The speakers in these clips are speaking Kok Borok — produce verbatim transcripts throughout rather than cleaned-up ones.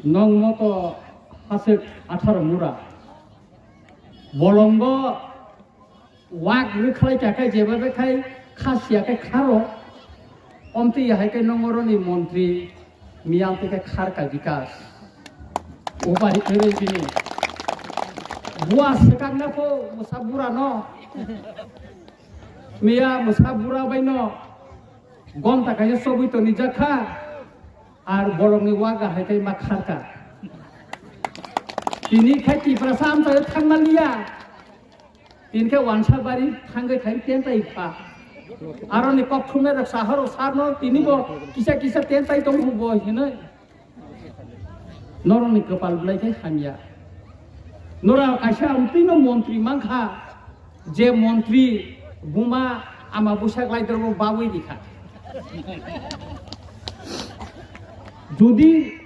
Nong moto hasik atharo mura. Bolongo wak rwkhlai kha khe jeba be khai khasiya khe kharo. Omtwi hai khe nong oroni montri miyang twi khe khar ka bikas. Upari kwrwi bini. Bua swkang na pho mwsa bura no. Miya mwsa bura bai no. Gom ta kaisa chobwi toni jakha. Ar bolongni waga hai khe ma kharka. Tini khai Tiprasa amchaio thangma liya. Tini khe wansa bari thangwi khai tentai pha. Aroni kok thumnai rok sahoro sarno tini bo kisa kisa tentai tong bo hinoi. Norokni kwpal belai khe hamya. Nora kaisa amtwino montri mankha, je montri buma ama bwsak laidrogo babwi rikha. Jodi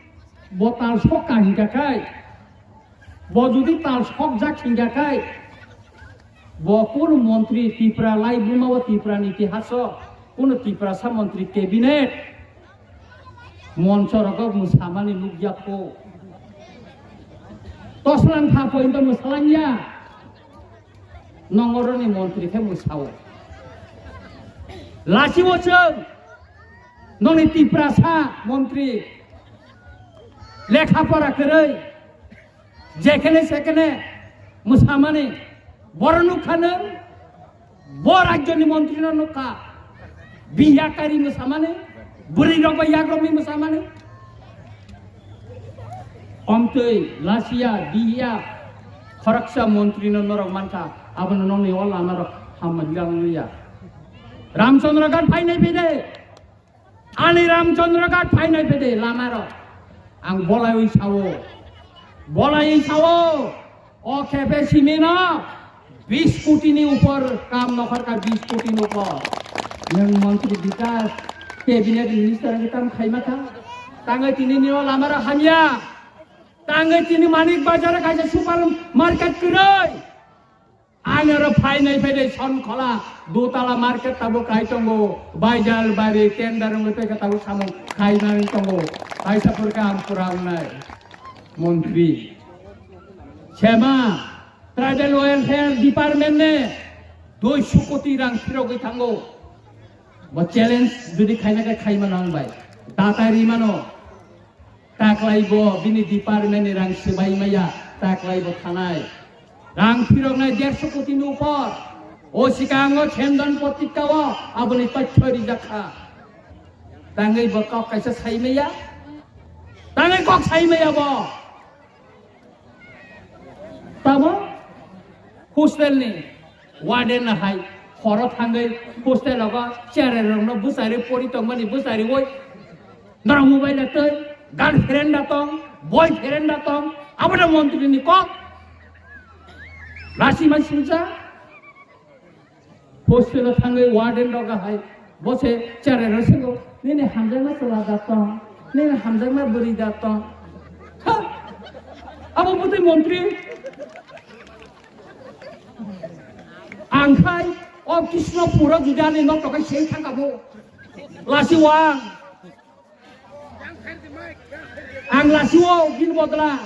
bo tal sok ka hinkha khai, bo jodi tal sok jak hinkha khai, bo kunu montri Tipra lai buma o Tipra ni itihaso kunu Tiprasa montri cabinet Moncho rogo mwsamani nukya kho. Toslang kha pointo mwsalangya. Nongoroni montri khe mwsao. Lachibo chwng noni Tiprasa montri lekha pora kwrwi. Jekhene sekhene mwsamani, boro nukha nwng, bo rajyoni montrino nukha, biya kari mwsamani, bwrwi rok bai yak romwi mwsamani. Omtwi lasiya biya khoroksa montrino norok mankha, abono nongni o lamarok hamma hilang ya. Ramchandra Ghat phainai phide. Ani Ramchandra Ghat phainai phede lamaro. Ang bolaiwi sao. Bolaiwi sao. O khepe simino bis koti ni upor kam nokhorkha, bis koti ni upor. Nwng montri bikas, cabinet minister wngwi tamo khaima kha. Tangwi tini nio lamaro hamya. Tangwi tini Manik Bazar kaisa super market kwrwi. Ani oro phainai phainai Sonkhola, Dutala market tabuk khai tongo, Baijal bari tender wngwi tongkha tabuk samung khainani tongo, kaisa purkha ang pura wngnai. Montri. Sema, Tribal Welfare Department ne duiso koti rang phirogwi thango. Bo challenge jodi khaina khe khaima nang bai. Datai rimano. Taklai bo bini department ni rang swbai maya, taklai bo thanai. Rang phiroknai derso koti ni upor. O sikango Chendan Patrika o aboni tothyo rijak kha. Tangwi bo kok kaisa sai maya. Tangwi kok sai maya bo. Tamo hostel ni warden no hai horo thangwi hostel rogo cherai rokno bwsari pori tongmani bwsari oi norok mobile da twi girlfriend da tong, boyfriend da tong, abono montri ni kok. Lasi mai singsa. Hostel o thangwi warden rok hai bo se cherai rok swngo, "Nini hamjakma chwla da tong, nini hamjakma bwrwi da tong." Ha! Abo bwtwi montri. Ang khai o Krishnapur o jodi ani nok tokai sei thangka bo. Lasi wang. Ang lasi o bin bodla.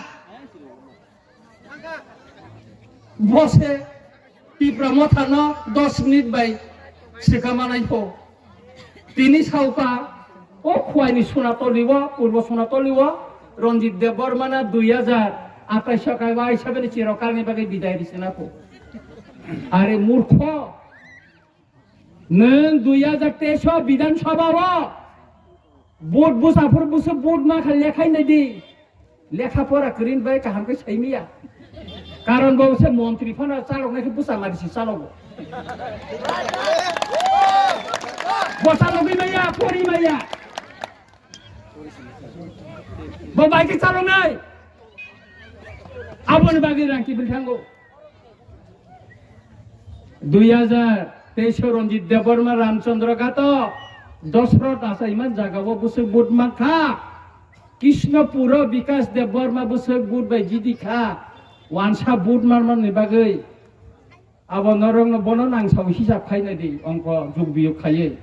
Bose Tipra Motha no dos minute bai swkang manai pho. Tini sauka o Khowai ni Sonatoli o, Purbo Sonatoli o Ranjit Debbarma na dui hajar atais o kaiba aisa bini chirokal ni bagwi bidai risina pho. Are murkho, nwng dui hajar teis o Bidhan Sabha o vote bwsa phuru bwswk vote ma kha lekhai nai di. Lekha pora kwrwi bai kaham khe sai maya. Karon bo se montri phano chalok nai khe bwsa mari si chalogo. Bo chalogwi maya, pori maya. Bo bai khe chalok nai. Aboni bagwi rang kibil thango. Dui hajar teis o Ranjit Debbarma Ramchandra Ghato Dosrot achaima jaga o bwswk vote mankha. Krishnapur o Bikas Debbarma bwswk vote bai jidi kha. Wansa vote manmani bagwi abo norokno bono nang sao hisab khaina di ongko jug biyug khaiwi.